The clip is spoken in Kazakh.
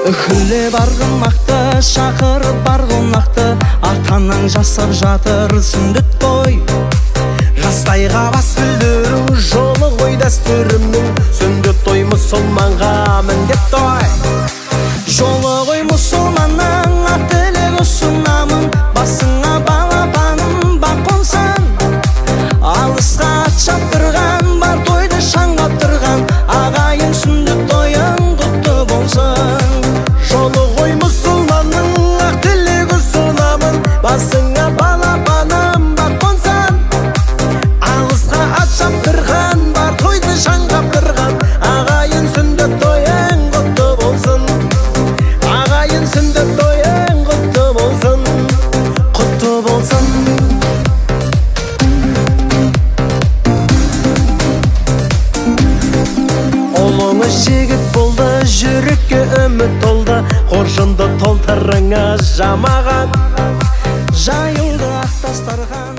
Үхілеп арғымақты, шақырып бар қонақты, ата-анаң жасап жатыр сүндет той. Жастайға бас білдіру жолы ғой дәстүрімнің, сүндет той мұсылманға міндет той. Жолы ғой мұсылманның, ақ тілек ұсынамын, басыңа балапаным бақ қонсын. Алысқа ат шаптырған, бар тойды шаңғаттырған, ағайын, сүндет тойың құтты болсын. Жолы ғой мұсылманның, ақ тілек ұсынамын, басыңа балапаным бақ қонсын. Алысқа ат шаптырған, бар тойды шаңғаптырған, ағайын, сүндет тойың құтты болсын. Ағайын, сүндет тойың құтты болсын. Құтты болсын. Ұлыңыз жігіт болды, жүрекке үміт толды, қоржынды толтырыңыз жамаған. Жайылды ақ дастархан.